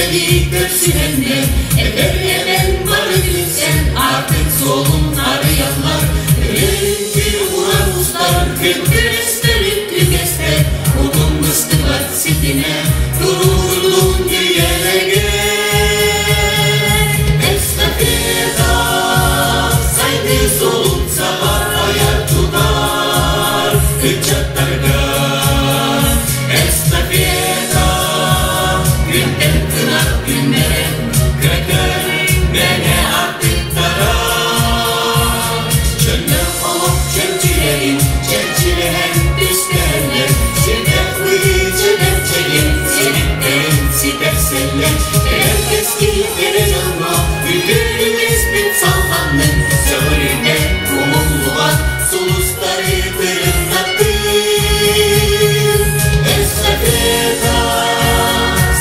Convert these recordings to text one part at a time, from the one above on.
Эҕэрдэлии көрсүһэннэр, эдэр эбэн бары түмсэн, аатын суолун арыйаллар. Өрүттү уран устар, күн күрүстэрин үгэстэр, утум быстыбат ситимэ, туруурдун үйэлэргэ. Эстафета, сайдыы суолун саҕар айар тутар, ыччаттарга. Эстафета, күнтэн кынат күннэрэн, көтөр мэҥэ артыктара. Чөннөх олох чөмчүлэрин, чэрчилэһэн түстэһэллэр, сирдэх быычыгар чэгин, силиктэрин ситэрсэллэр. Эрэл кэскил эрэ дьоҥҥо үтүөрүгэспит салҕаннын, сөҕүрүйбэт умуллубат сулустары тырымнаттын. Эстафета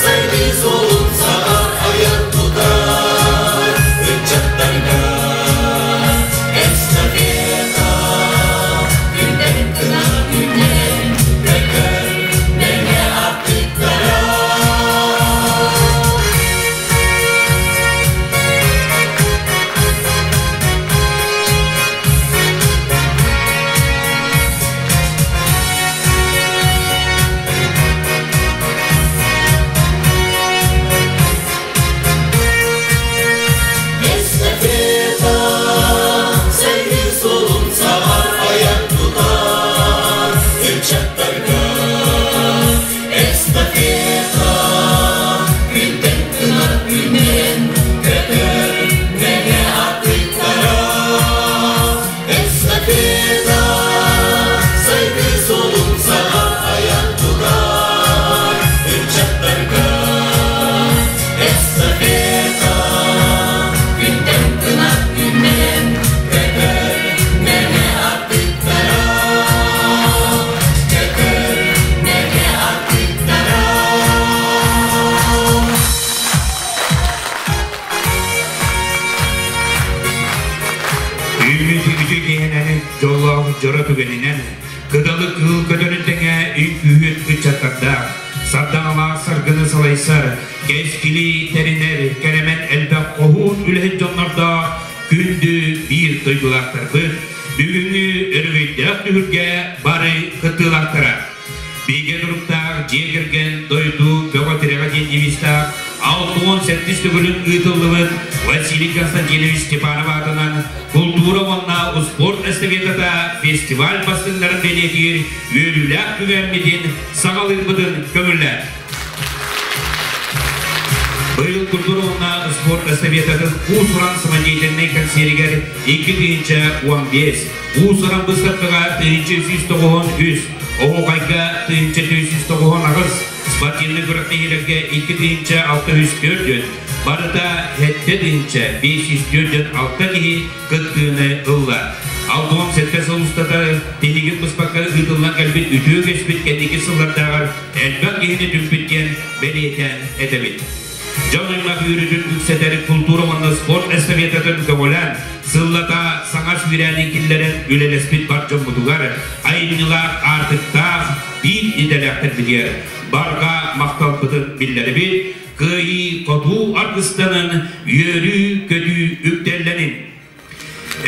сайдыы суолун саҕа айан тутар ыччаттарга. Эстафета күнтэн кына күннэрэн көтөр мэҥэ аттыктара. Эстафета сэргин суолун саҕар айан тутар ыччаттарга. Эстафета күнтэн кынат күннэрэн көтөр мэҥэ аттыктара. Эстафета сайдыы суолун саҕар айан тутар ыччаттарга. Эстафета күнтэн кынат күннэрэн көтөр мэҥэ аттыктара. Көтөр мэҥэ аттыктара. Үүммүт үтүө киэһэнэн дьоллоох дьоро түгэнинэн кыдалы кыыл көтөрүн тэҥэ үҥкүүһүт ыччаттардаах, сардаҥалаах саргыны салайсар, кэскили тэринэр, кэрэмэн элбэх хоһуун үлэһит дьоннордоох күндү биир дойдулаахтарбыт бүгүҥҥү өрөгөйдөөх түһүлгэ бары кыттыылаахтара. Бигэ туруктаах дьиэ кэргэн дойду бөҕө тирэҕэ диэн девизтаах 67 төгүлүн ыытыллыбыт Василий Константинович Степанов аатынан култуура уонна успуорт эстафетата фестиваль бастыҥнарын бэлиэтиир үөрүүлээх түгэммитин саҕалыырбытын көҥүллээн. Быйыл культура уонна спорт эстафетатын уус-уран самодеятельнай консиэригэр 2015, уус-уран быыстапкаҕа 1193, оһуохайга 1498, спортивнай күрэхтэһиилэргэ 2604, барыта 7546 киһи кыттыыны ылла. 67 сыл устата тиһигин быспакка ыытыллан кэлбит үтүө үгэспит кэнники сыллардааҕар элбэх киһини түмпүт диэн бэлиэтээн этэбит. Дьон аймах үөрүүтүн үксэтэр култуура уонна спорт эстафетатын көҕүлээн, сыллата саҥа сүүрээни киллэрэн үлэлэспит бар дьоммутугар айымньылаах, аартыктаах биир идэлээхтэрбитигэр барҕа махталбытын биллэрэбит, кыайыы-хотуу аргыстанан, үөрүү-көтүү үктэллэнин!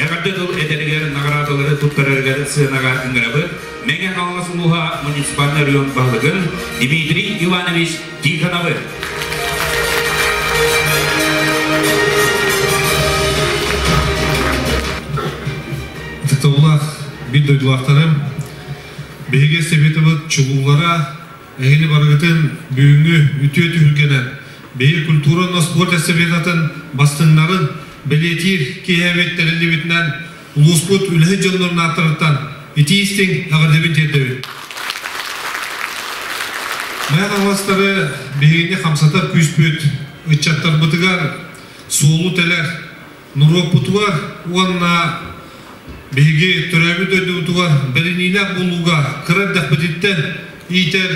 Эҕэрдэ тыл этэригэр наҕараадалары туттарарыгар сыанаҕа ыҥырабыт Мэҥэ Хаҥалас улууһа муниципальнай район баһылыгын Дмитрий Иванович Тихоновы. Ытыктабыллаах биир дойдулаахтарым, биһиги Советыбыт чулуулара эһини барыгытын бүгүҥҥү үтүө түһүлгэнэн биһиги культура уонна спорт эстафетатын бастыҥнарын бэлиэтиир киэһэбит тэриллибитинэн улууспут үлэһит дьоннорун ааттарыттан итии-истиҥ эҕэрдэбин тиэрдэбин. Мэҥэ Хаҥаластары биһигини хамсатар күүспүт ыччаттарбытыгар суолу тэлэр норуоппутугар уонна биһиги төрөөбүт дойдубутугар бэриниилээх буолууга кыра эрдэхпититтэн иитэр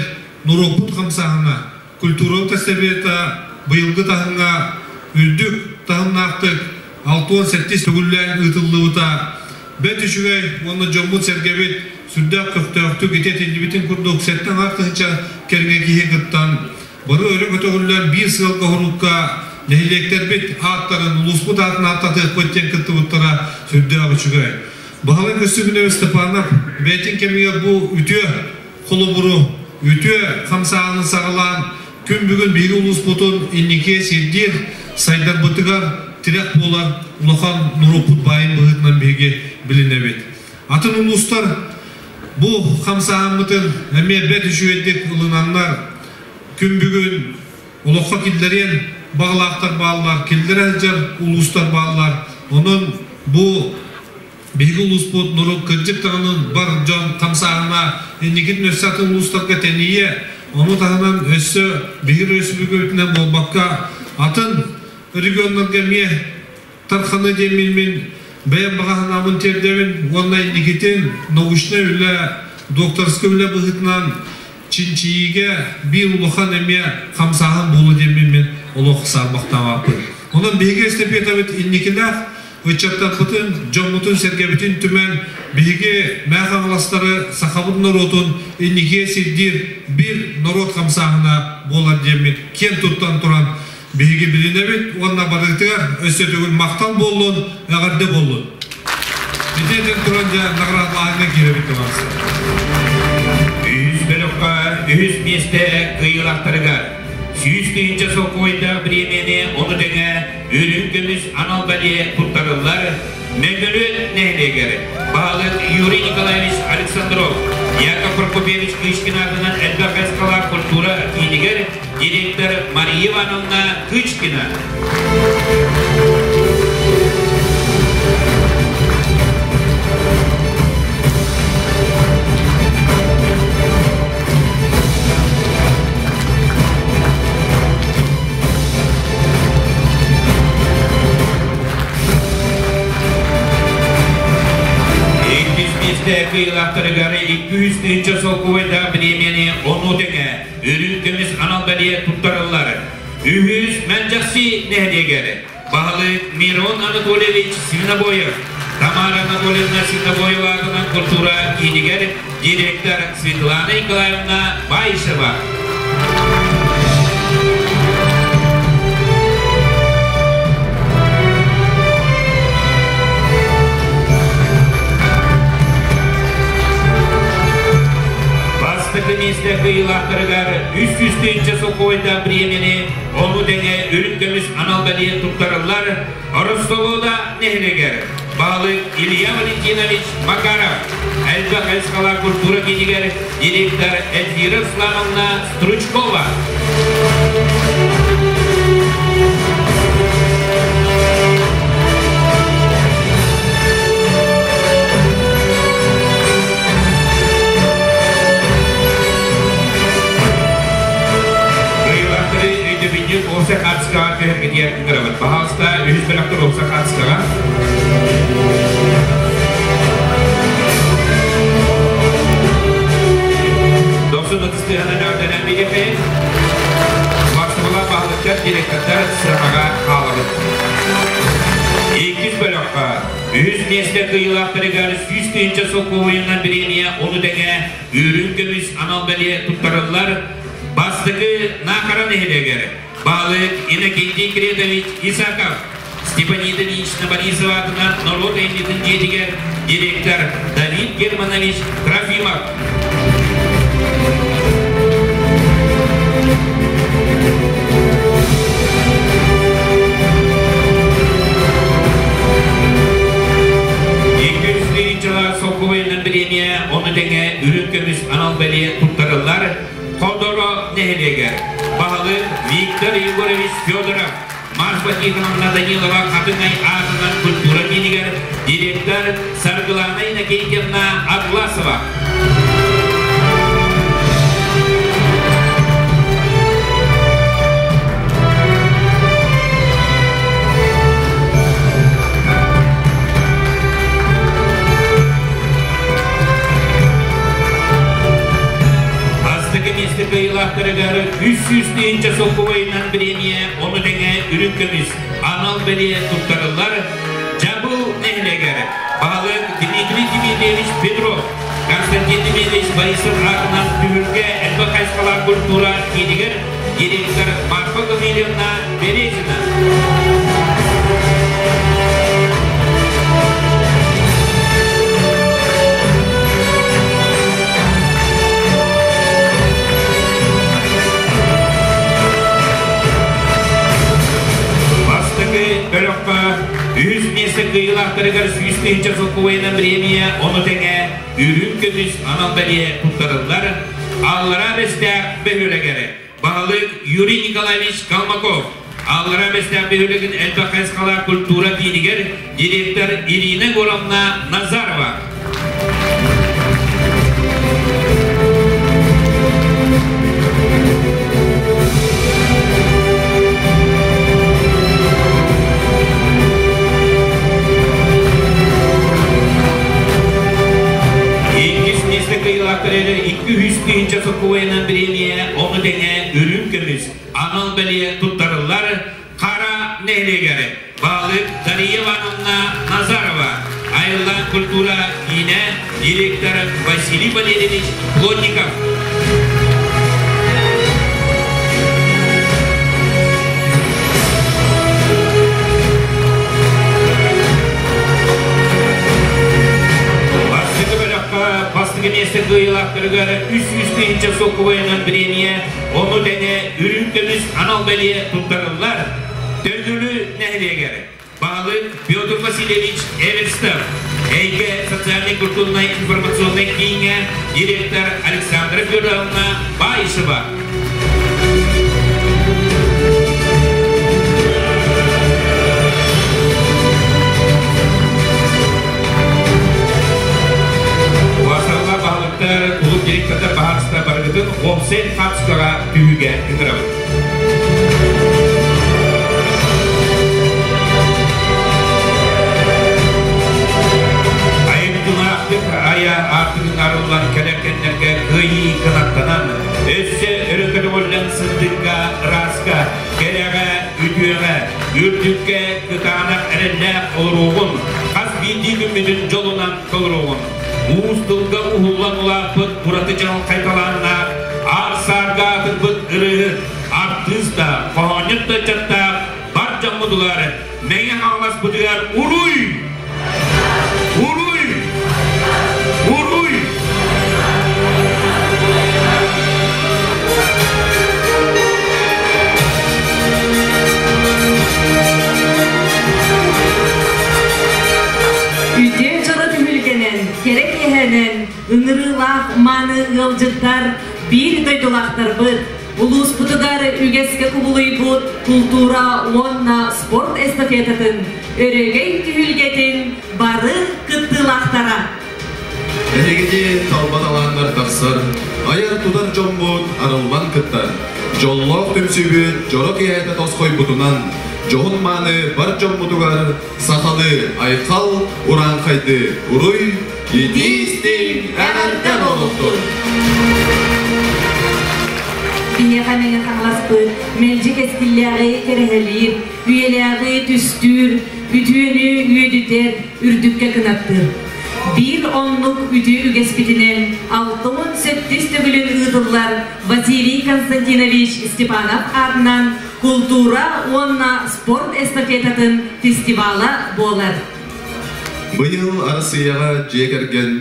норуоппут хамсааһына культурабыт эстафета быйылгы таһымҥа үрдүк таһымнаахтык 67 төгүллээн ыытыллыбыта бэрт үчүгэй уонна дьоммут-сэргэбит сүрдээх көхтөөхтүк ити этиллибитин курдук 7 тыһыынча кэриҥэ киһи кыттан. Бары өрө көтөҕүллэн биир сыалга хорукка нэһилиэктэрбит ааттарын, улууспут аатын ааттатыахпыт диэн кыттыбыттара сүрдээх үчүгэй. Баһылай Көстөкүүнэбич Степанов бэйэтин кэмигэр бу үтүө холобуру, үтүө хамсааһыны саҕалаан күн бүгүн биһиги улууспутун инникигэ сирдиир, сайдарбытыгар тирэх буолар улахан норуоппут баайын быһыытынан биһиги билинэбит. Атын улуустар бу хамсааһыммытын эмиэ бэрт үчүгэйдик ылынаннар, күн бүгүн олоххо киллэриэн баҕалаахтар бааллар, киллэрэ сылдьар улуустар бааллар. Онон бу биһиги улууспут норуот кырдьык даҕаны бар дьон хамсааһына инникитин өссө атын улуустарга тэнийиэ, ону таһынан өссө биһиги өрөспүүбүлүкэбитинэн буолбакка атын регионнарга эмиэ тарханы диэммин мин бэйэм баҕа санаабын тиэрдэбин уонна инникитин научнай үлэ, докторскай үлэ быһыытынан чинчийиигэ биир улахан эмиэ хамсааһын буолуо диэммин мин олох саарбахтаабаппын. Онон биһиги эстафетабыт инникилээх ыччаттарбытын, дьоммутун-сэргэбитин түмэн биһиги Мээх Хаҥаластары сахабыт норуотун инникигэ сирдиир биир норуот хамсааһына буолар диэммит киэн туттан туран биһиги билинэбит уонна барытыгар өссө төгүл махтал буоллун, эҕэрдэ буоллун. Ити этэн туран дьэ наградалааһыҥҥа киирэбит табаарыстар. Үһүс бөлөххө үһүс миэстэ кыайыылаахтарыгар 100 000 солкуобайдаах бириэмийэни ону тэҥэ үрүҥ көмүс анал бэлиэ туттарыллар Мөҥүрүөн нэһилиэгэр баһылык Юрий Николаевич Александров, Яков Прокопьевич Кычкин аатынан элбэх хайысхалаах культура киинигэр директор Мария Ивановна Кычкина. Иккис миэстэ кыайыылаахтарыгар 200 тыһыынча солкуобайдаах бириэмийэни ону тэҥэ үрүҥ көмүс анал бэлиэ туттарыллар. Үһүс Мэлдьэхси нэһилиэгэр баһылык Мирон Анатольевич Свинобоев, Тамара Анатольевна Свинобоева аатынан культура киинигэр директор Светлана Николаевна Баишева. Бастакы миэстэ кыайыылаахтарыгар 300 тыһыынча солкуобайдаах бириэмийэни ону тэҥэ үрүҥ көмүс анал бэлиэ туттарыллар Ростовода нэһилиэгэр баһылык Илья Валентинович Макаров, элбэх хайысхалаах культура киинигэр директор Эльвира Руслановна Стручкова. Кыайыылаахтары өйдөбүнньүк уопсай хаартыскаҕа түһэргитигэр ыҥырабыт. Баһаалыста, үһүс бөлөхтөр уопсай хаартыскаҕа. Дохсун ытыс тыаһынан эҕэрдэлээн биһиэхэ Варсабалаах баһылыктар, директордар сыанаҕа хаалабыт. Иккис бөлөххө үһүс миэстэ кыайыылаахтарыгар 100 тыһыынча солкуобайынан бириэмийэ ону тэҥэ үрүҥ көмүс анал бэлиэ туттарыллар. Бастакы Наахара нэһилиэгэр баһылык Иннокентий Кретович Исаков, Степанида Ильинична Борисова аатынан норуот айымньытын дьиэтигэр директор Давид Германович Трофимов. Икки үс солкуобайынан бириэмийэ, ону тэҥэ үрүҥ көмүс анал бэлиэ туттарыллар. Ходоро нэһилиэгэр баһылык Виктор Егорович Федоров, Марфа Тихоновна Данилова Хатыҥай аатынан культура киинигэр директор Саргылана Иннокентьевна Атласова. Бастакы миэстэ кыайыылаахтарыгар 300 тыһыынча солкуобайынан бириэмийэ, ону тэҥэ үрүҥ көмүс анал бэлиэ туттарыллар. Дьабыл нэһилиэгэр баһылык Дмитрий Дмитриевич Петров, Константин Константин Дмитриевич Борисов аатынан түһүлгэ элбэх хайысхалаах культура киинигэр директор Марфа Гаврильевна Березина. Бастакы бөлөххө үһүс миэстэ кыайыылаахтарыгар 100 000 солкуобайынан премия, ону тэҥэ үрүҥ көмүс анал бэлиэ туттарыллар. Аллараа Бэстээх бөһүөлэгэр баһылык Юрий Николаевич Калмаков, Аллараа Бэстээх бөһүөлэгин элбэх хайысхалаах культура киинигэр директор Ирина Егоровна Назарова. Иккис миэстэ кыайыылаахтар 200 тыһыынча сокуойунан бириэмийэ, ону тэҥэ үрүҥ көмүс анал бэлиэ туттарыллар. Хара нэһилиэгэр баһылык Дария Ивановна Назарова, Айыллаан культура киинэ директор Василий Валерьевич Плотников. Бастакы бөлөххө бастакы миэстэ кыайыылаахтарыгар 300 тыһыынча солкуобайынан бириэмийэ, ону тэҥэ үрүҥ көмүс анал бэлиэ туттарыллар. Төҥүлү нэһилиэгэр баһылык Петр Васильевич Эверстов, Эйгэ социальнай-культурнай информационнай кииҥҥэ директор Александра Федоровна Баишева. Уасалла баһылыктар, кулууп директордар баһаарыста барыгытын уопсай хаачыстыбаҕа түһүүгэ ыҥырабыт. Айымньылаахтык айа аартыгын арыллан кэлэр кэннэргэ кыайыы кынаттанан, өссө өрө көтөҕүллэн сырдыкка, ырааска, кэрэҕэ, үтүөҕэ, үрдүккэ кытаанах эрэллээх олоруоҕун, хас биирдии күммүтүн дьолунан толоруоҕун. Уус тылга уһуллан улааппыт ураты чаҕылхай талааннаах, аар-саарга аатырбыт ырыаһыт, артыыс да, хоһоонньут да ыччаттаах бар дьоммутугар Мэҥэ Хаҥаласпытыгар уруй! Уруй! Уруй! Үтүө дьоро түһүлгэнэн, кэрэ киэһэнэн ыҥырыылаах мааны ыалдьыттар биир дойдулаахтарбыт, улууспутугар үгэскэ кубулуйбут култуура уонна спорт эстафетатын өрөгөй түһүлгэтин бары кыттыылаахтара. Эһигини талба талааннар тахсар, айар-тутар дьоммут арыллан кыттар. Дьоллоох түмсүүбүт дьоро киэһэтэ тосхойбутунан, дьоһун-мааны бар дьоммутугар сахалыы айхал, урааҥхайды уруй, итии-истиҥ эҕэрдэ буолуохтун! Биһиэхэ Мэҥэ Хаҥаласпыт мэлдьи кэскиллээҕи кэрэһэлиир, үйэлээҕи түстүүр, үтүөнү үөдүтэр, үрдүккэ кынаттыыр. Биир оннук үтүө үгэспитинэн 68 төгүлүн ыытыллар Василий Константинович Степанов аатынан култуура уонна спорт эстафетатын фестивала буолар. Быйыл Арассыыйаҕа дьиэ кэргэн,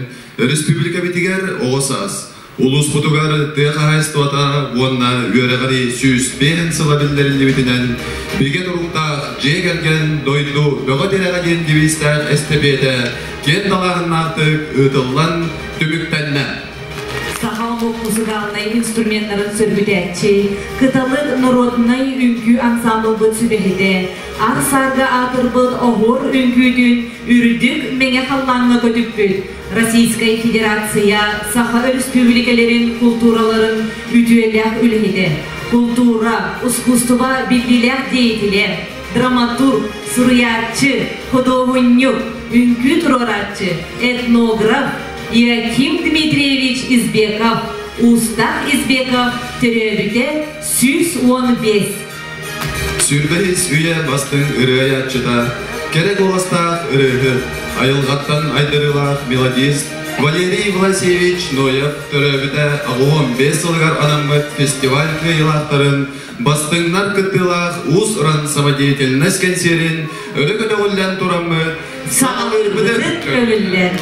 өрөспүүбүлүкэбитигэр оҕо саас, улууспутугар тыа хаһаайыстыбата уонна үөрэҕирии 105 сыла биллэриллибитинэн бигэ туруктаах дьиэ кэргэн дойду бөҕө тирэҕэ диэн девизтээх эстэпиэтэ киэн далааһыннаахтык ыытыллан түмүктэннэ. Саха омук музыкальнай инструменнарын сөргүтээччи, Кыталык норуодунай үҥкүү ансаамбылбыт сүбэһитэ, ар саарга аатырбыт оһуор үҥкүүтүн үрдүк мэҥэ халлааҥҥа көтүппүт Российскай Федерация Саха Өрөспүүбүлүкэлэрин култуураларын үтүөлээх үлэһитэ, култуура, ускуустуба биллиилээх деятелэ, драматург, суруйааччы, худуоһунньук, үҥкүү туруорааччы, этнограф Иаким Дмитриевич Избеков, Уустаах Избеков төрөөбүтэ 115. Сүүрбэһис үйэ бастыҥ ырыайааччыта, кэрэ куоластаах ырыаһыт, айылҕаттан айдарыылаах мелодист, Валерий Власьевич Ноев төрөөбүтэ 85 сылыгар анаммыт фестиваль кыайыылаахтарын бастыҥнар кыттыылаах уус-уран самодеятельность кэнсиэрин өрө көтөҕүллэн тураммыт саҕалыырбытын көҥүллэр.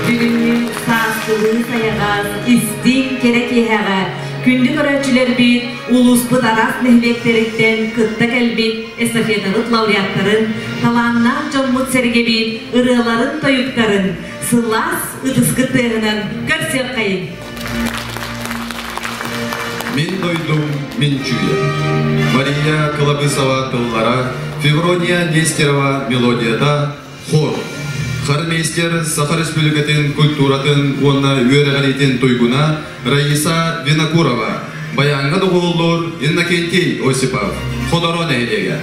Бүгүҥҥү сааскылыы сайаҕас, истиҥ кэрэ киэһэҕэ күндү көрөөччүлэрбит улууспут араас нэһилиэктэриттэн кытта кэлбит эстафетабыт лауреаттарын, талааннаах дьоммут-сэргэбит ырыаларын-тойуктарын сылаас ытыскыт тыаһынан көрсүөххэйиҥ! Мин дойдум, мин чүүйэм. Мария Кылабысова тыллара, Феврония Нестерова мелодията, хор. Хормейстер Саха Республикатын культуратын уонна үөрэҕириитин туйгуна Раиса Винокурова, баяҥҥа доҕуһуоллуур Иннокентий Осипов, Ходоро нэһилиэгэ.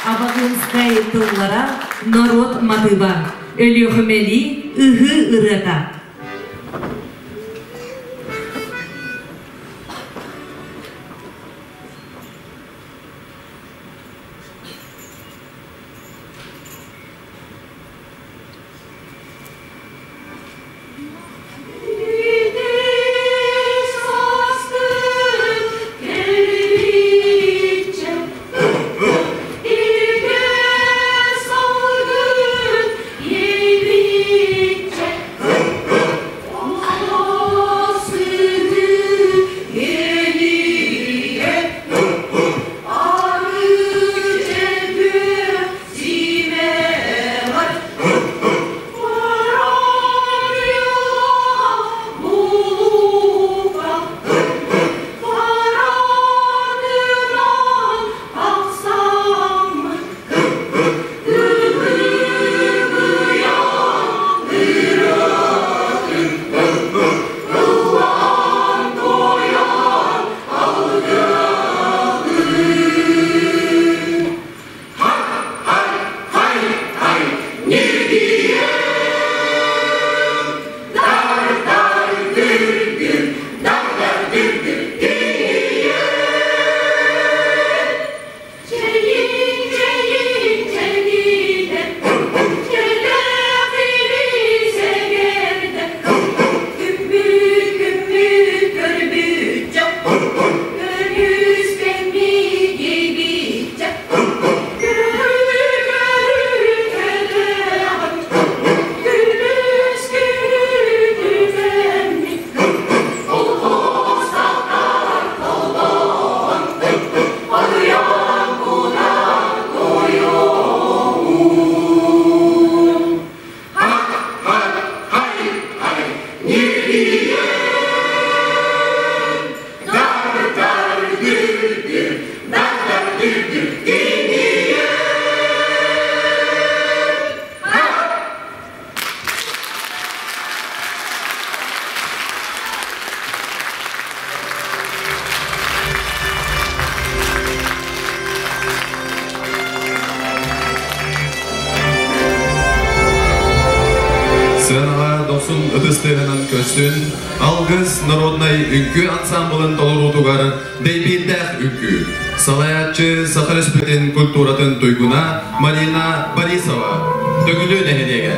Абаҕыынскай тыллара норуот матыыба, Өлүөхүмэлии ыһыы ырыата. Сыанаҕа дохсун ытыс тыаһынан көрсүн Алгыс народнай үҥкүү ансамблын толоруутугар дэйбиирдээх үҥкүү. Салайааччы Саха Республикатын культуратын туйгуна Марина Борисова. Төҥүлү нэһилиэгэ.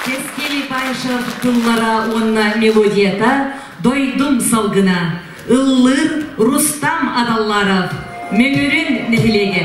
Кэскил Ипаишев тыллара уонна мелодията «Дойдум салгына», ыллыыр Рустам Адалларов, Мөҥүрүн нэһилиэгэ.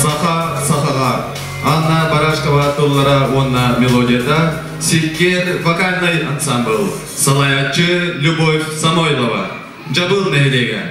Саха сахаҕа Анна Барашкова тыллара уонна мелодията Сиккиэр вокальнай ансамбл салайааччы Любовь Самойлова Дьабыл нэһилиэгэ.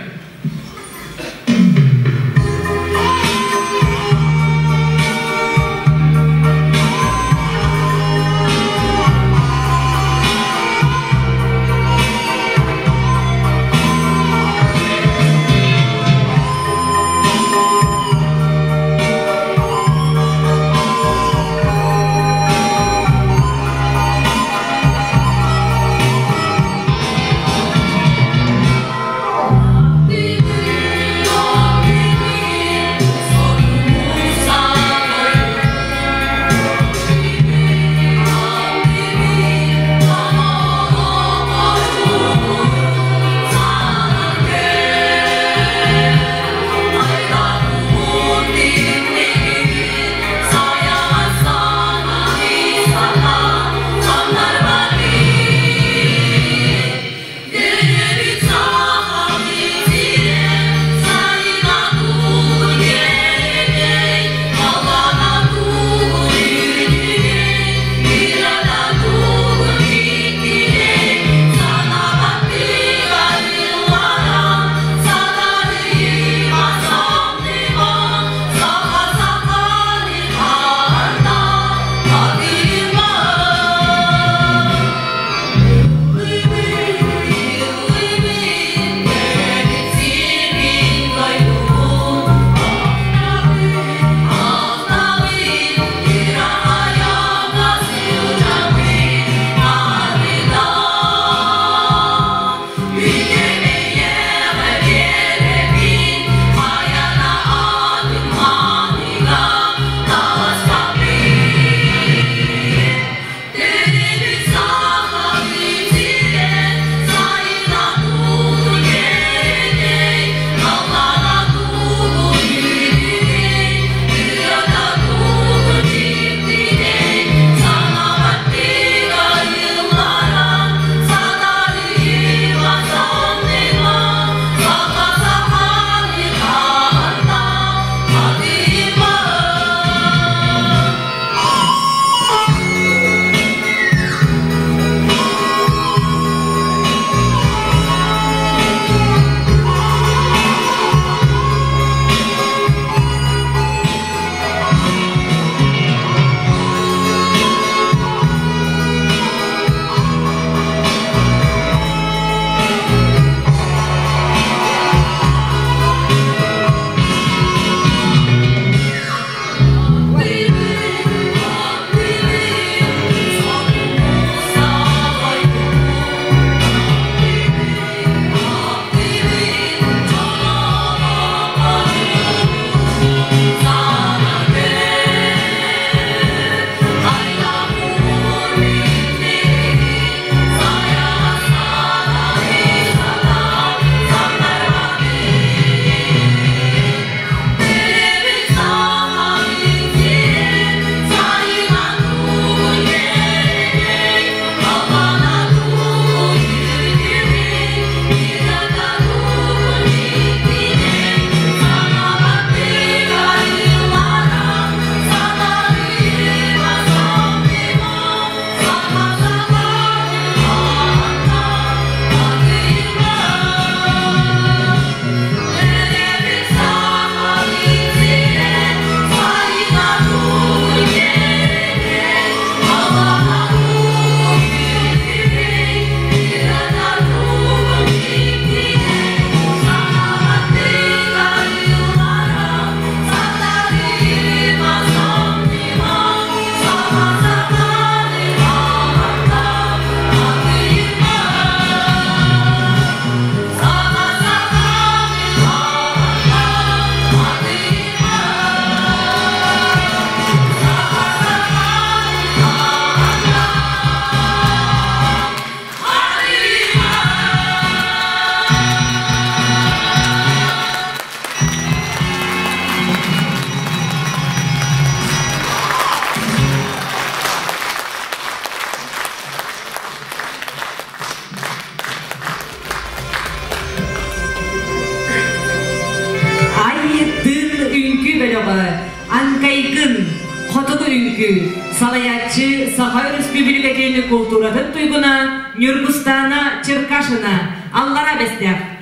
үҥкүү. Салайааччы Саха Өрөспүүбүлүкэтин култууратын туйгуна Ньургустаана Черкашина. Аллара Бэстээх.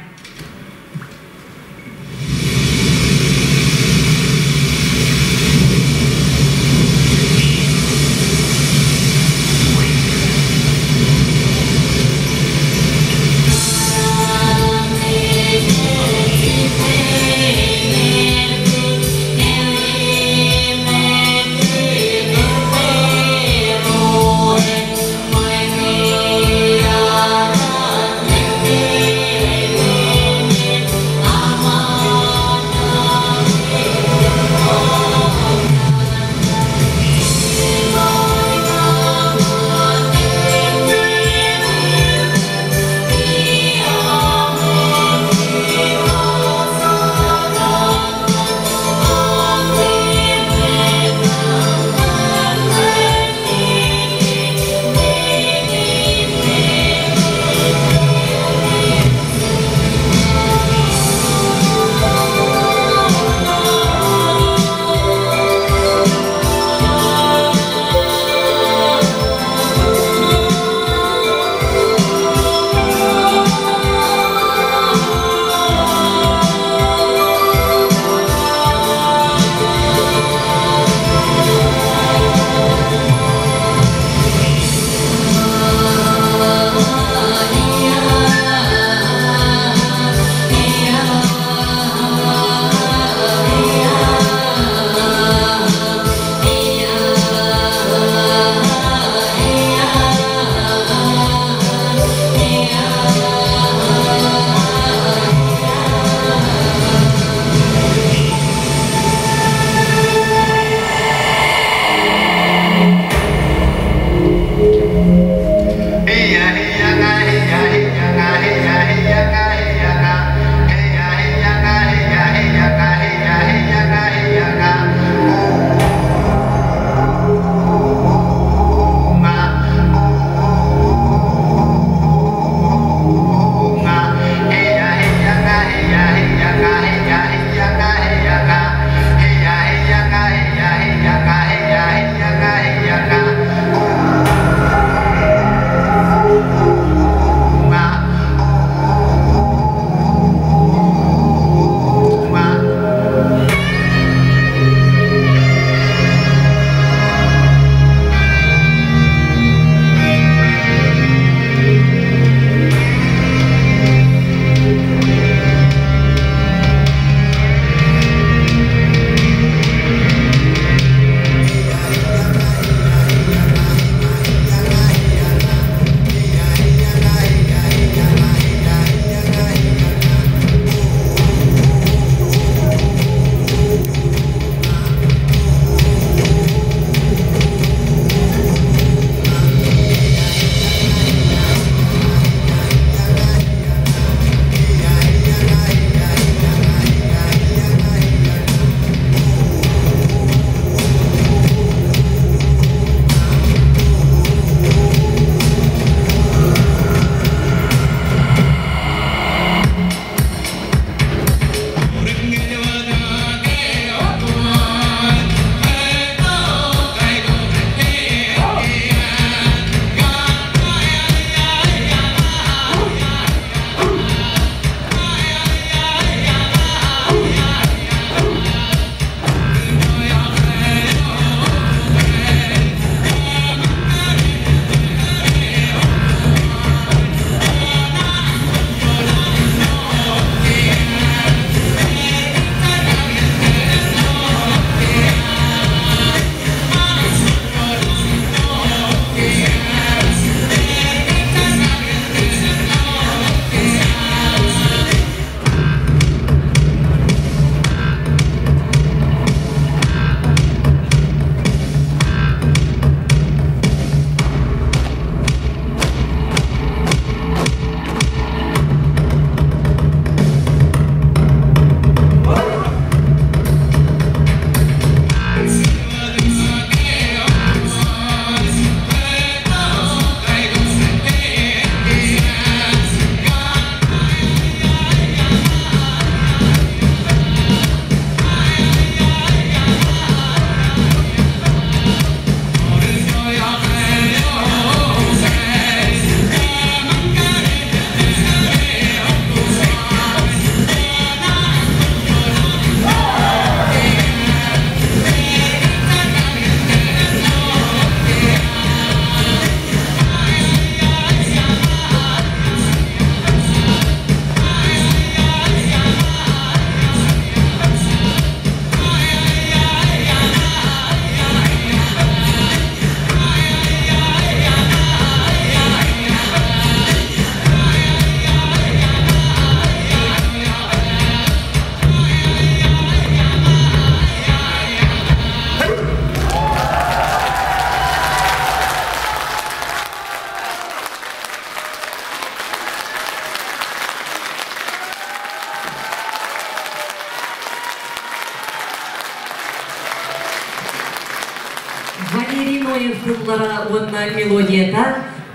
Валерий Ноев тыллара уонна мелодията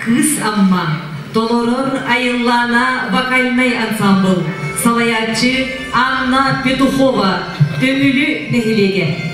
«Кыыс Амма» толорор Айыллаана вокальнай ансамбыл, салайааччы Анна Петухова, Төҥүлү нэһилиэгэ.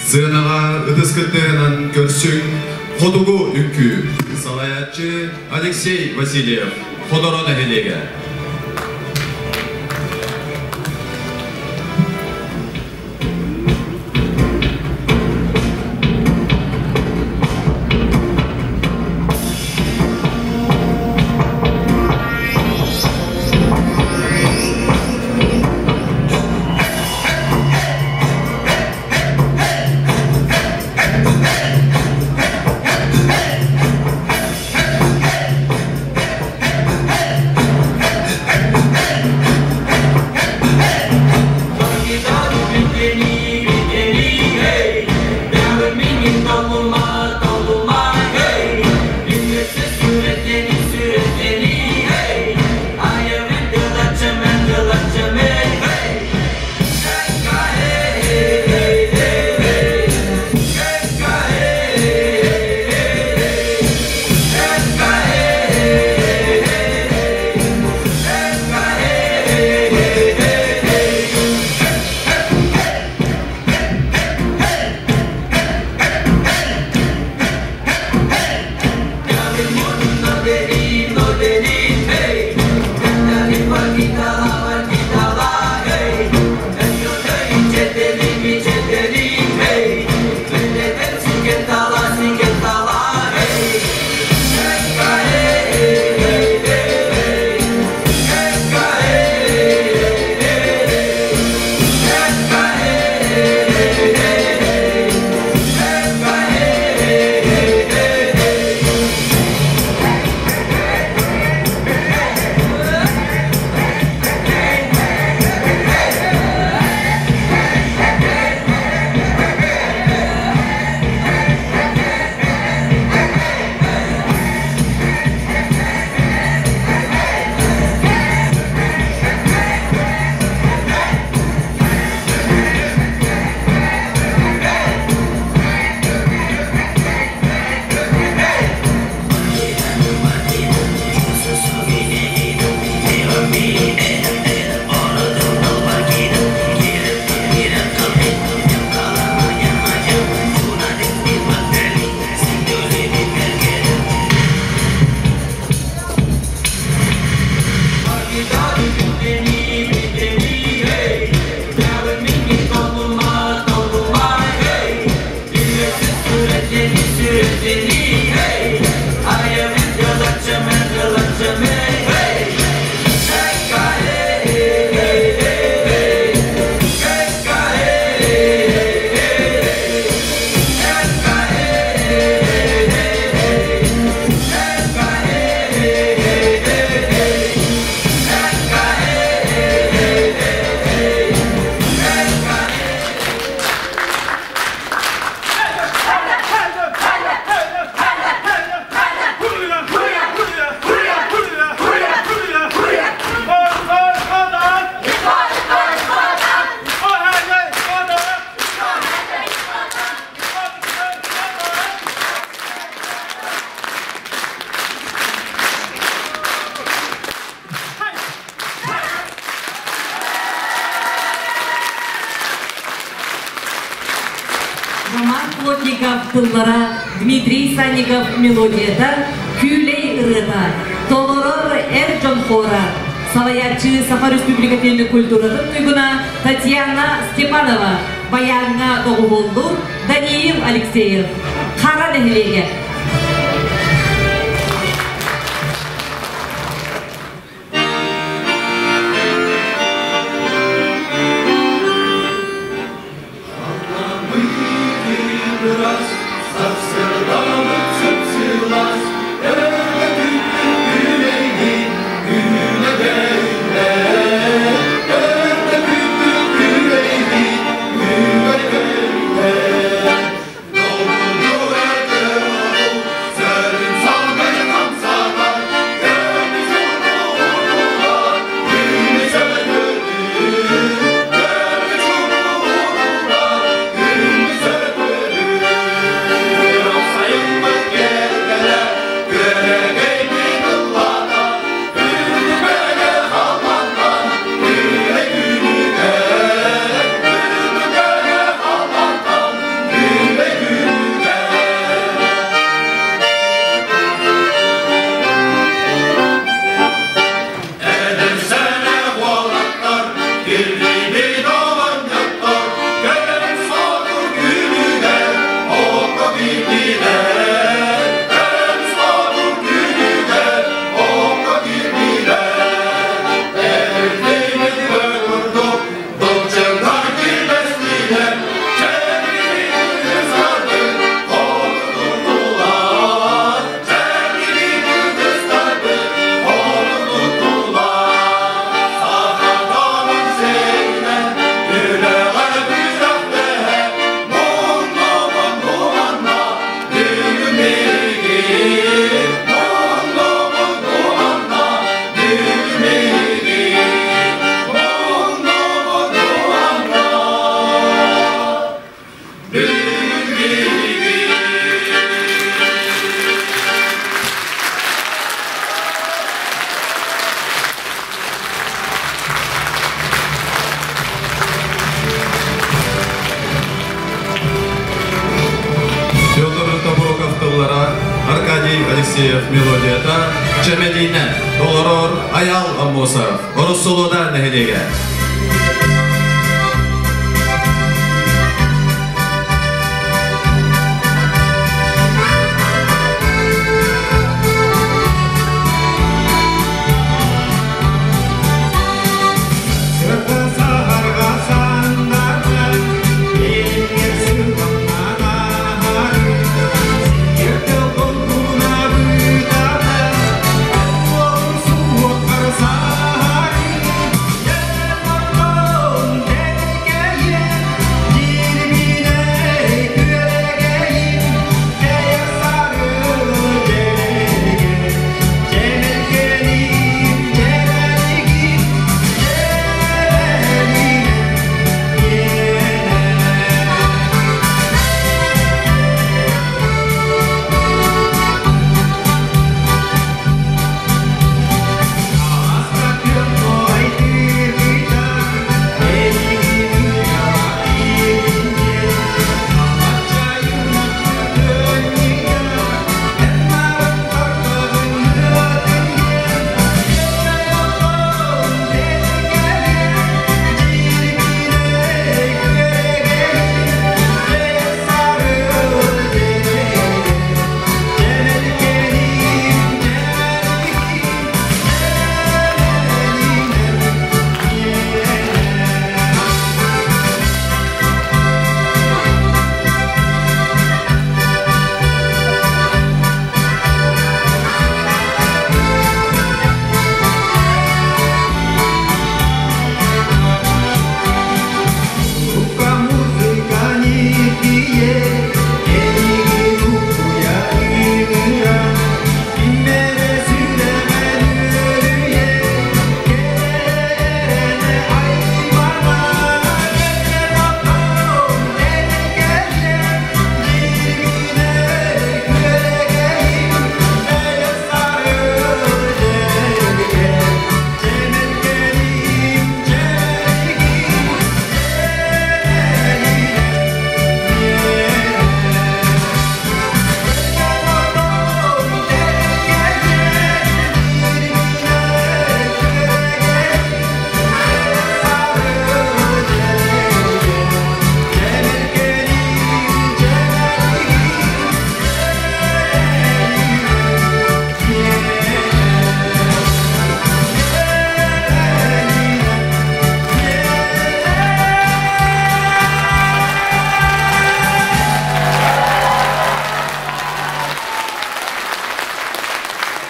Сыанаҕа ытыс кыттыһынан көрсүҥ Хотугу үҥкүү салайааччы Алексей Васильев, Ходоро нэһилиэгэ. тыллара, Дмитрий Санников мелодията, Күүлэй ырыата, толорор эр дьон хора, салайааччы Саха Республикатын культуратын туйгуна Татьяна Степанова, баяҥҥа доҕуһуоллуур Даниил Алексеев, Хара нэһилиэгэ. Петр Тобуроков тыллара, Аркадий Алексеев мелодията, Чэмэлиинэ, толорор Айал Аммосов, Ороссолода нэһилиэгэ. Yeah.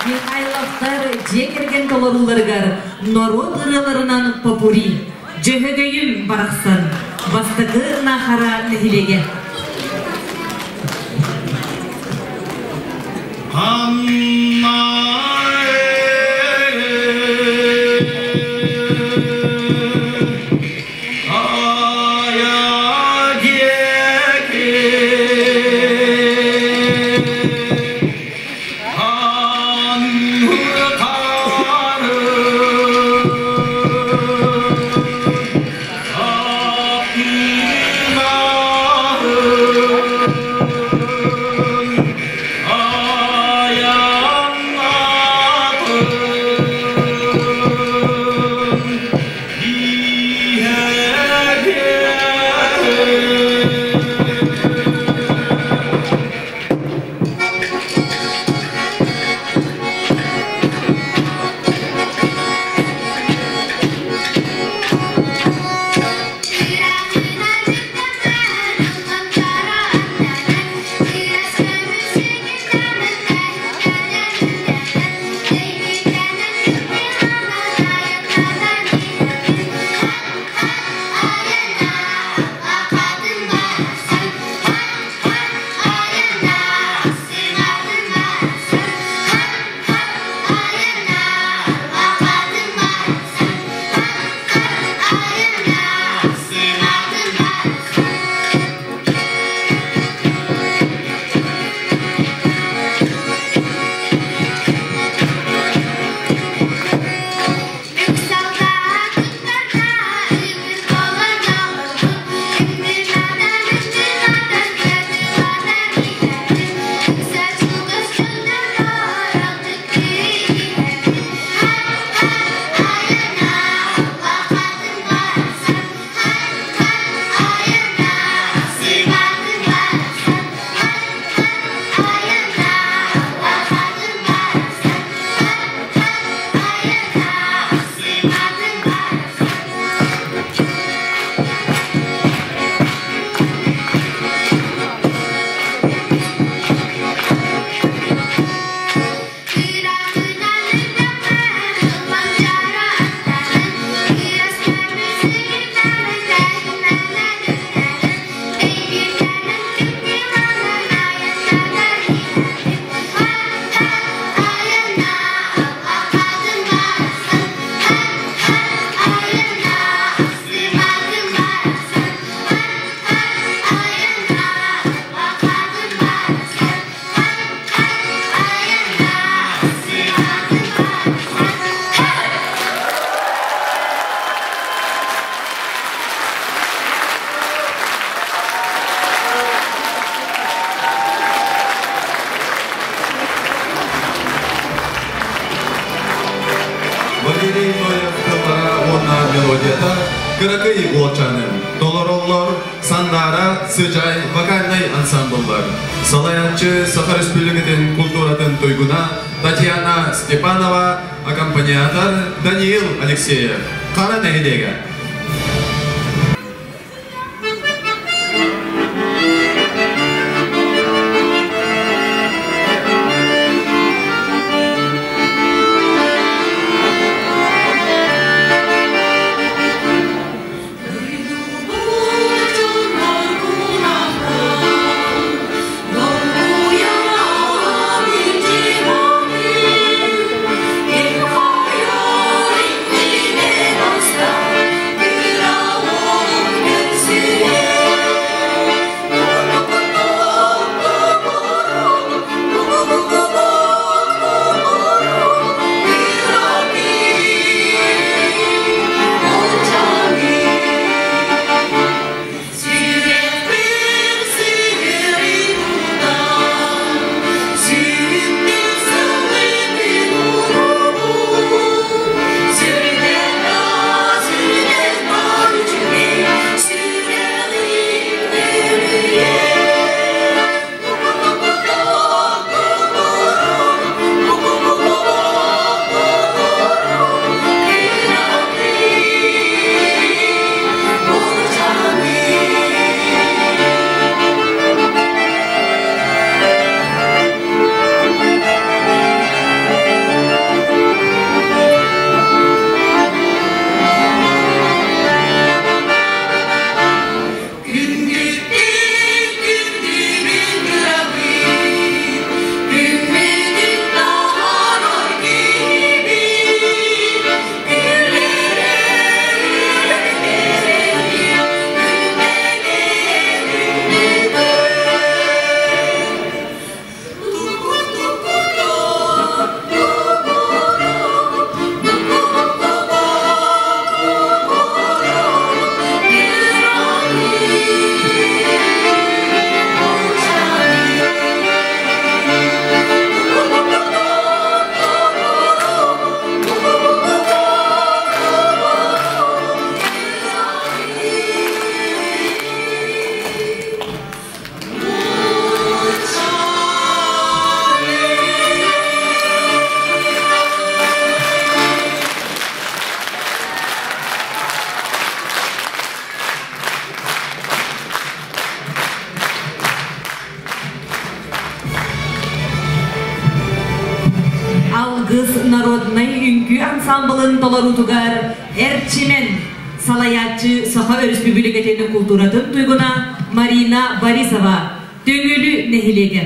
Михайловтар дьиэ кэргэн толорууларыгар норуот ырыаларынан попурри Дьөһөгөйүм барахсан бастакы Наахара нэһилиэгэ. Валерий Ноев тыллара уонна мелодията Кыракый уолчаным толороллор Сандаара Сыдьаай вокальнай ансамбллар. Салайааччы Саха Республикатын культуратын туйгуна Татьяна Степанова, аккомпаниатор Даниил Алексеев. Хара нэһилиэгэ. Алгыс народнай үҥкүү ансамблын толоруутугар Эрчимэн салайааччы Саха Өрөспүүбүлүкэтин култууратын туйгуна Марина Борисова, Төҥүлү нэһилиэгэ.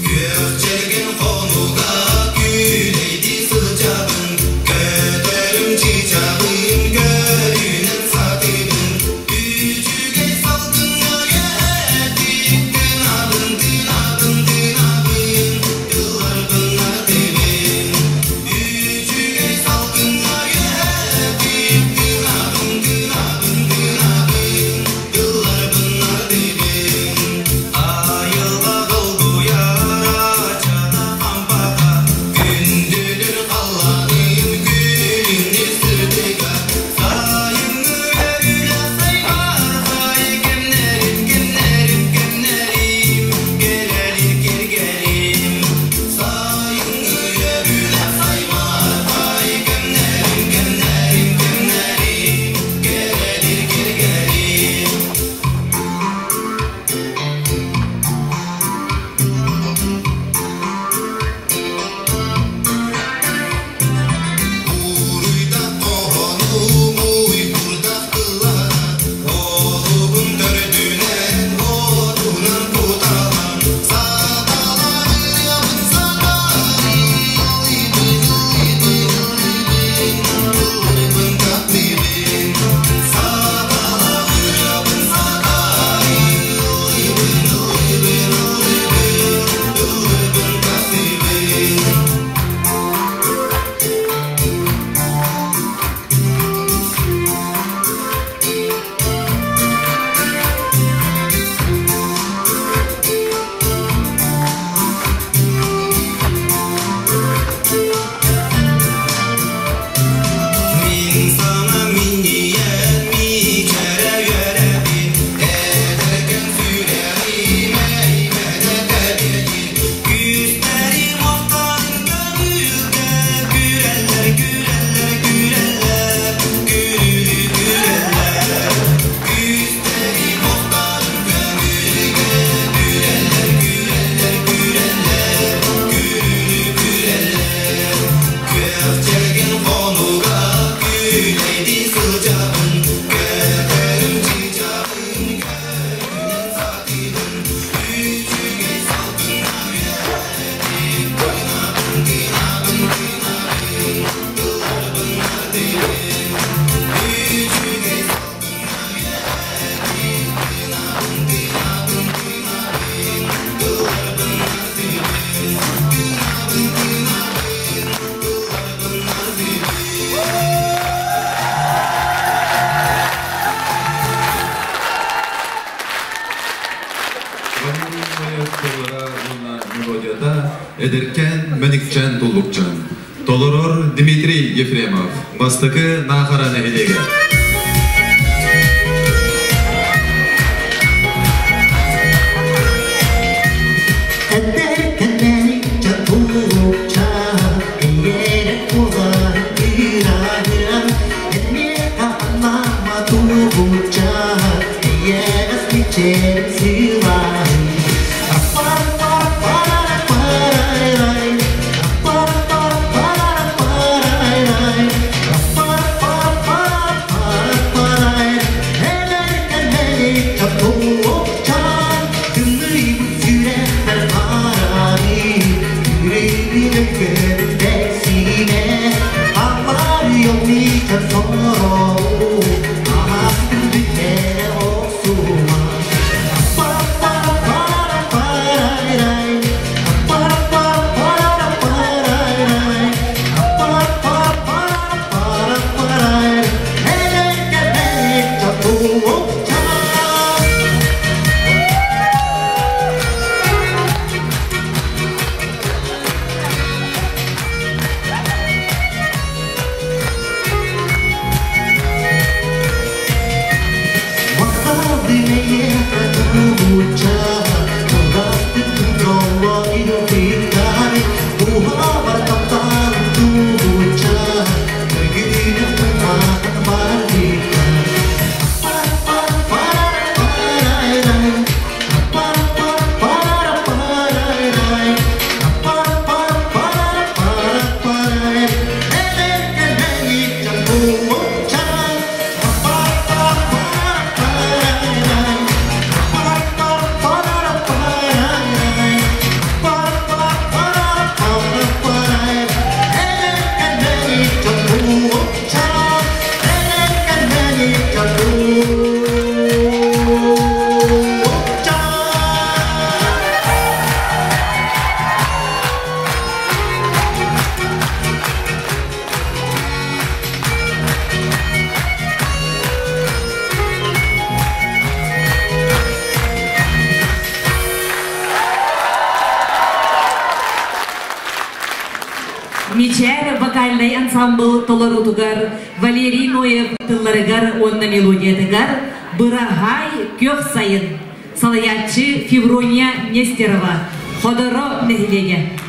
Күөх хонуга күүлэйдии сылдьабын, көтөрүм чыычаҕым көрүнэн сатыыбын. Үчүгэй салгыҥҥа үөһэтик тыынабын, тыынабын, тыынабын, тылларбын артыыбын. Үчүгэй салгыҥҥа үөһэтик тыынабын, тыынабын, тыынабын, тылларбын артыыбын. Айылҕа долгуйар ачана хампата, күндүлүр халлааным күлүмнүүр сырдыга. Сайыҥҥы үөрүүлээх сайбархай кэмнэрим, кэмнэрим, кэмнэрим, кэлэлир кэргэним. Сайыҥҥы үөрүүлээх сайбархай кэмнэрим, кэмнэрим, кэмнэрим, кэлэлир кэргэним. Уруйдах хоһоонум уйгурдах тыллара, олугун төрдүнэн отунан куталам. Саталарыабын сатарый, ыллыыбын, ыллыыбын, ыллыыбын, ыллыыбын таптыыбын. Саталарыабын сатарый, ыллыыбын, ыллыыбын, ыллыыбын, ыллыыбын таптыыбын. Мин саҥа минньийэн миичэрэ үөрэбин, эдэркэн сүрэҕим эймэнэ тэбиэлиир. Күүстэрим охторун көҥүлгэ күрэллэр, күрэллэр, күрэллэр, күрүлүү күрэллэр. Күүстэрим охторун көҥүлгэ күрэллэр, күрэллэр, күрэллэр, күрүлүү күрэллэр. Күөх чэгин хонуга күүлэйдии сылдьабын, көтөрүм чыычаҕым көрүнэн сатыыбын. Үчүгэй салгыҥҥа үөһэтик тыынабын, тыынабын, тыынабын, тылларбын артыыбын. Үчүгэй салгыҥҥа үөһэтик тыынабын, тыынабын, тыынабын, тылларбын артыыбын. Тыынабын, тыынабын, тылларбын артыыбын. Валерий тыллара уонна мелодията эдэркээн Мэникчэн Туллукчан. Толорор Дмитрий Ефремов, Бастакы Наахара нэһилиэгэ. Па вокальнай ансамбыл толоруутугар Валерий Ноев тылларыгар уонна мелодиятыгар «Быраһаай күөх сайын» салайааччы Феврония Нестерова, Ходоро нэһилиэгэ.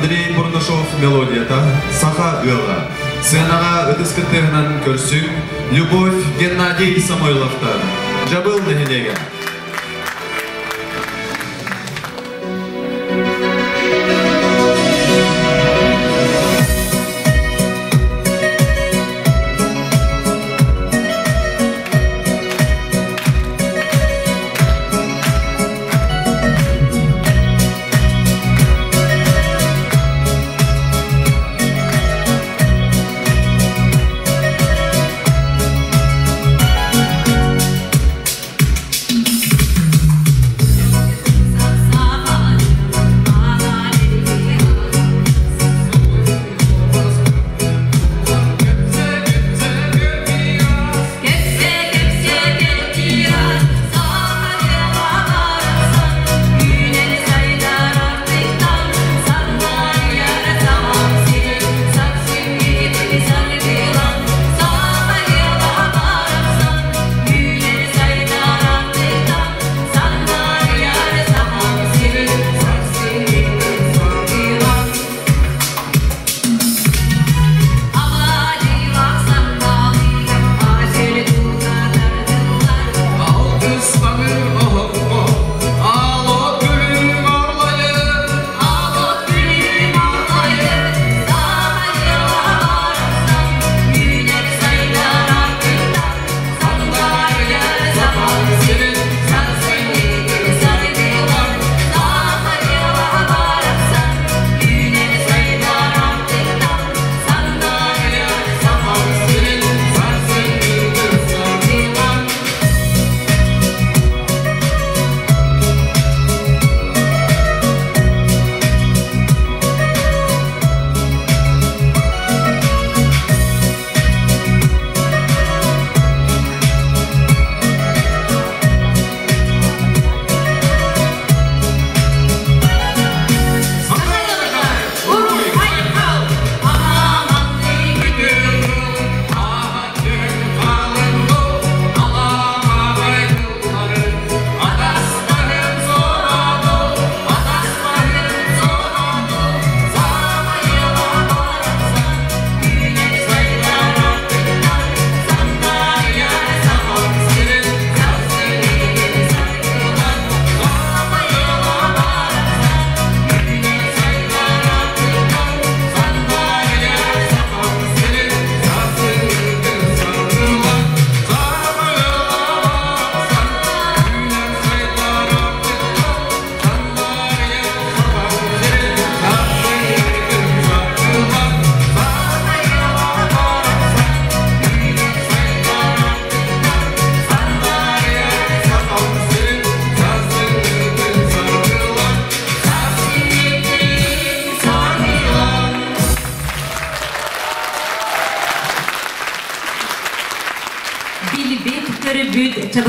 Андрей Бурнашов мелодията «Саха ыала». Сценаҕа ытыс кыттыһынан көрсүҥ Любовь Геннадий Самойловтар. Дьабыл нэһилиэгэ.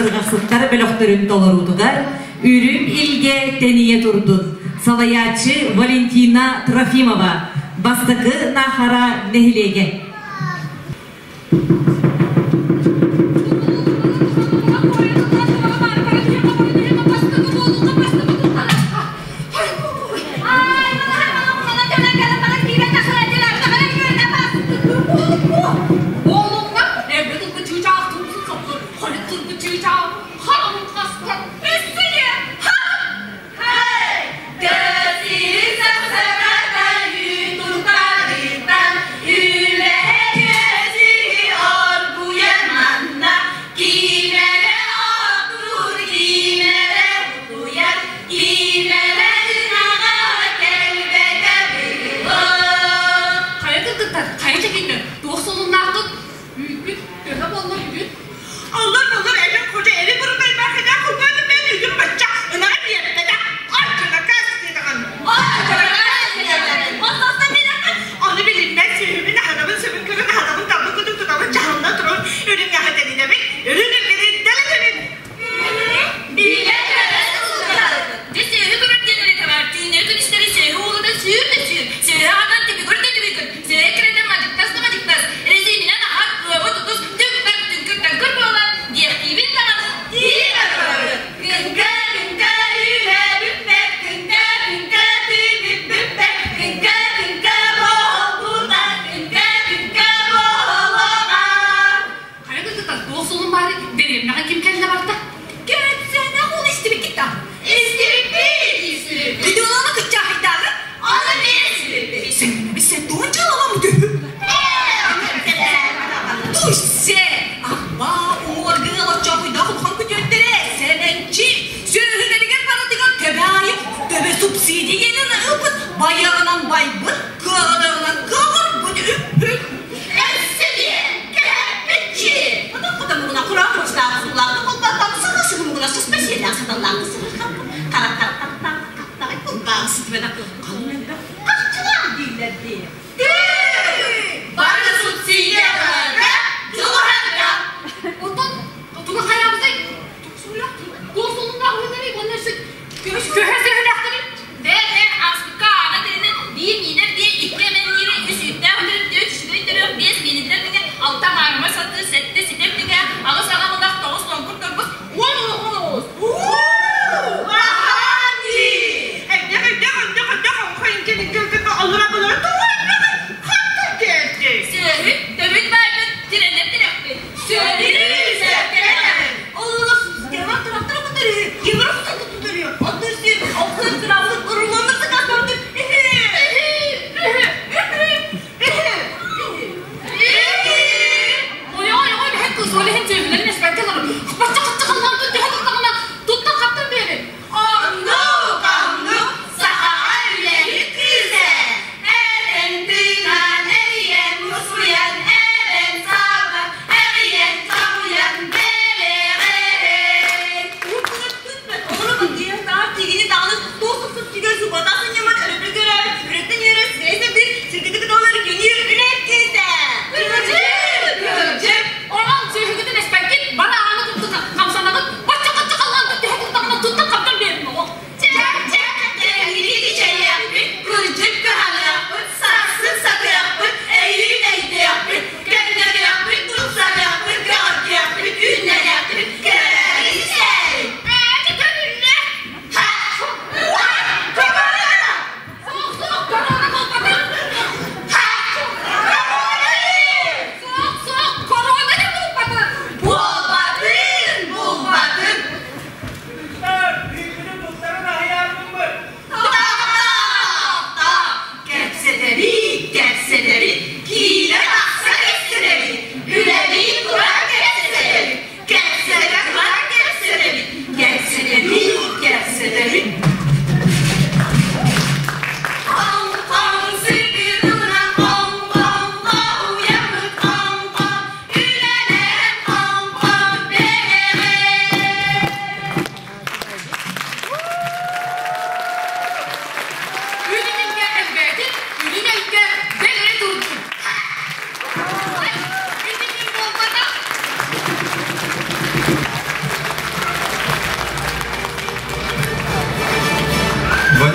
Сырҕахсыттар бөлөхтөрүн толоруутугар Үрүҥ илгэ тэнийэ турдун салайааччы Валентина Трофимова, Бастакы Наахара нэһилиэгэ. Үүппүт төһө буолла бүгүн? Аллар боллар эбэм кожа эри бұрындай бақыда құлбады.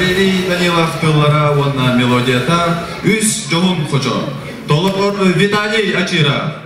Савелий Данилов тыллара уонна мелодията Үс дьоһун хочо. Толорор Виталий Ачира.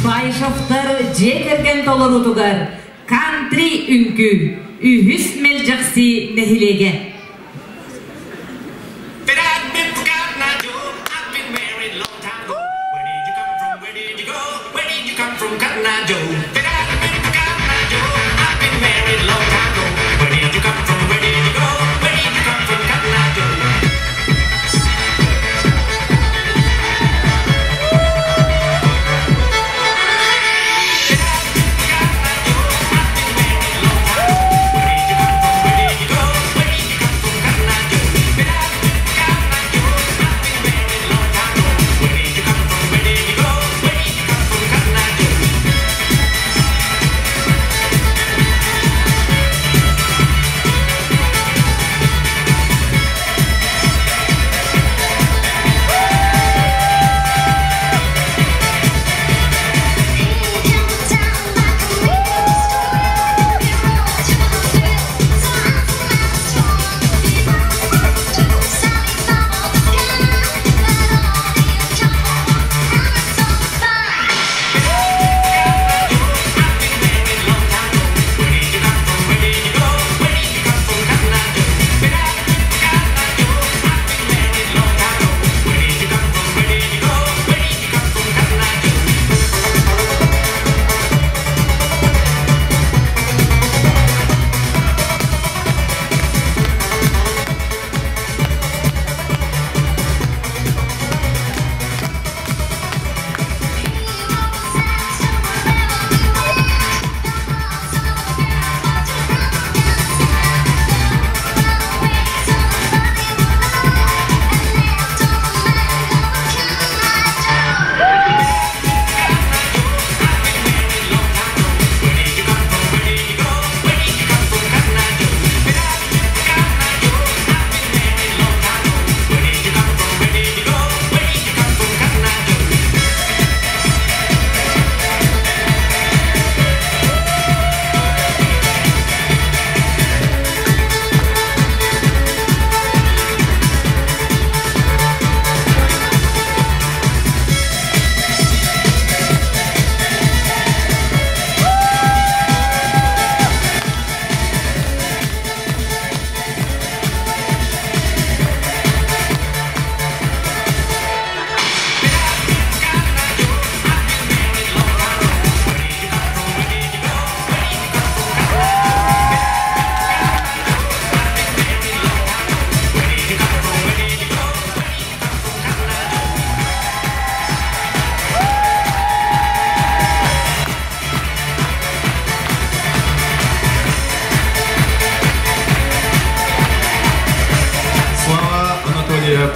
Баишевтар дьиэ кэргэн толоруутугар кантри үҥкүү үһүс Мэлдьэхси нэһилиэгэ.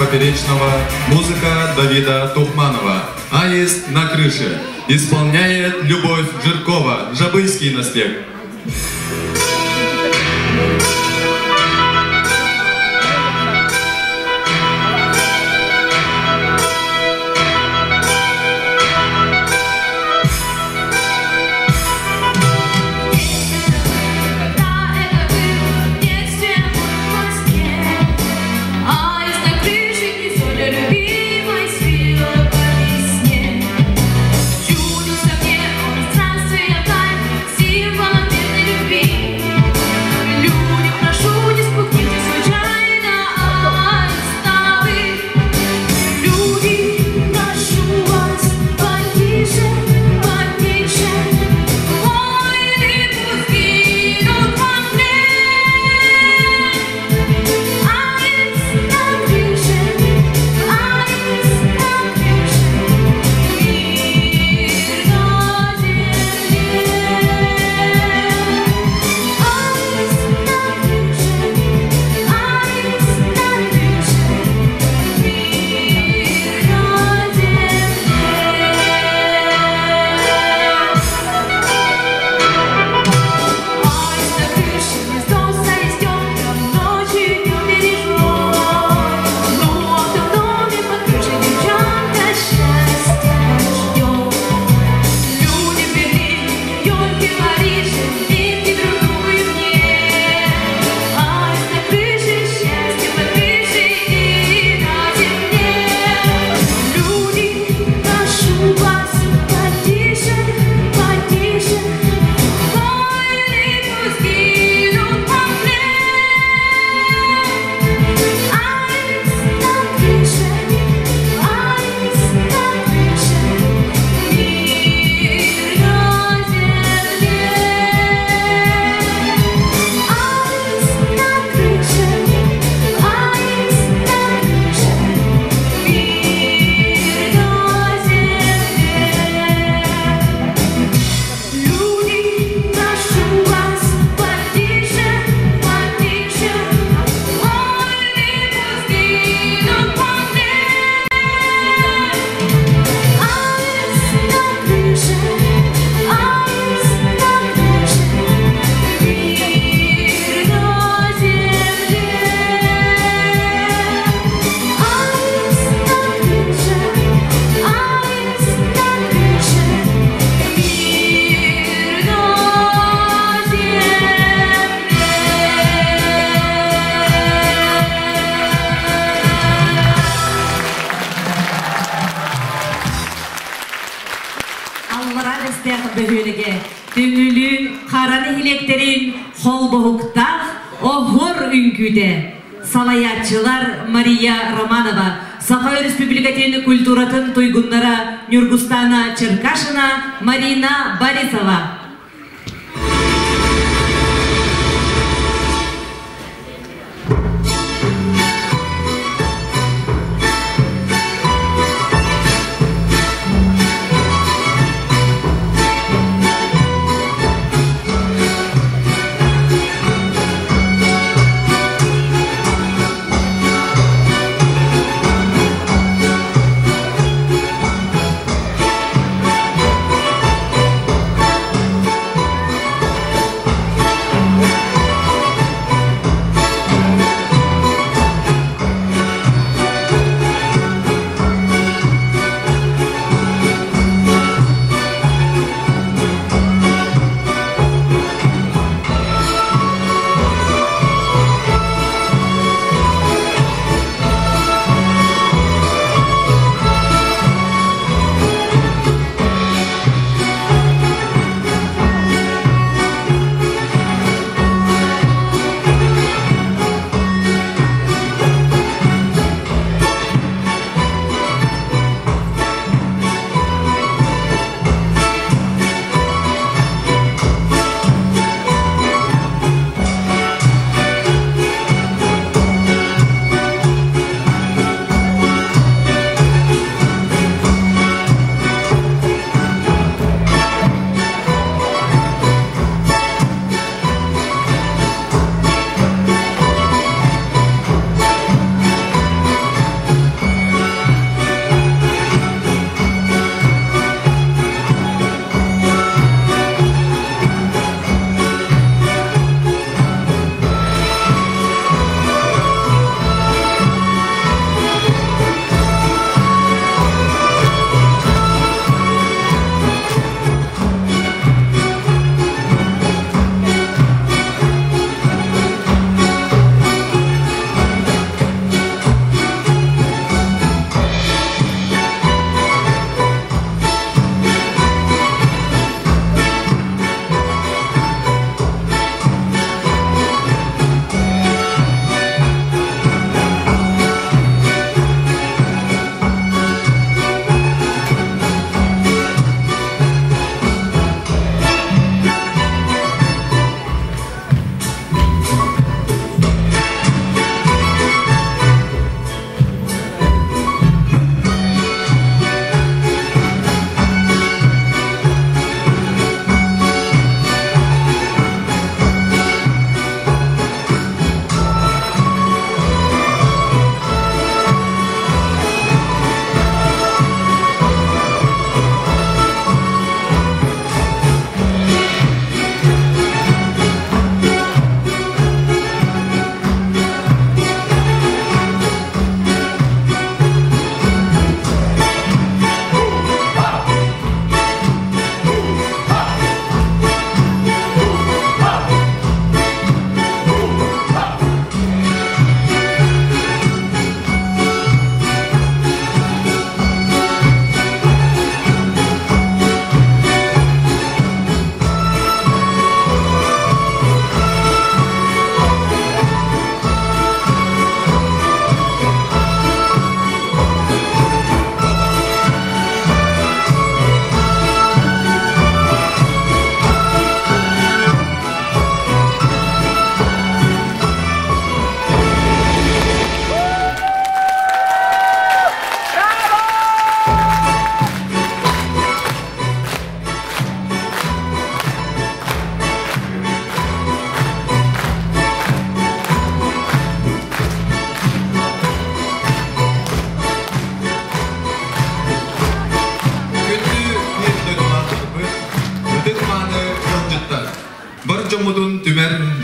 Поперечного, музыка Давида Тухманова. «Аист на крыше». Исполняет Любовь Жиркова, Жабыйский наслег. Аллара Бэстээх бөһүөлэгэ Түҥүлү Хара нэһилиэктэрин холбоһуктаах оһуор үҥкүүтэ салайааччылар Мария Романова, Саха Өрөспүүбүлүкэтин культуратын туйгуннара Ньургустаана Черкашина, Марина Борисова.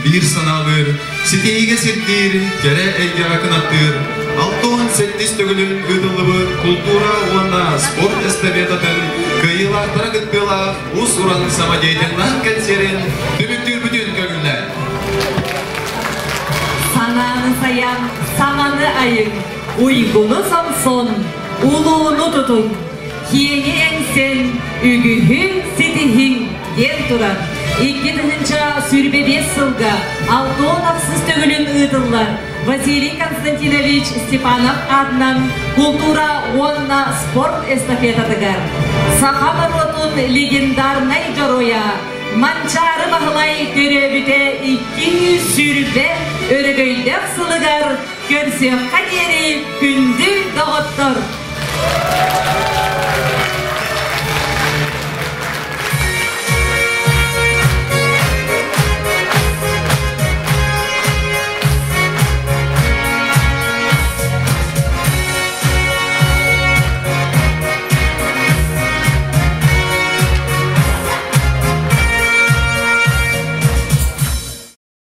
биир санаалыыр, ситиһиигэ сирдиир, кэрэ эйгэҕэ кынаттыыр, 67 төгүлүн ыытыллыбыт култуура уонна спорт эстафетатын кыайыылаахтара кыттыылаах уус-уран самодеятельнай кэнсиэрин түмүктүүрбүтүн көҥүллээн. Санааны сайан, саҥаны айыҥ, уйгуну сомсон, улууну тутуҥ, киэҥи эҥсэн, үгүһү ситиһиҥ диэн туран, 2025 сылга 66 төгүлүн ыытыллар Василий Константинович Степанов аатынан култуура уонна спорт эстафетатыгар саха норуотун легендарнай дьоруойа Манчаары Баһылай төрөөбүтэ 220 өрөгөйдөөх сылыгар көрсүөххэ диэри күндү доҕоттор!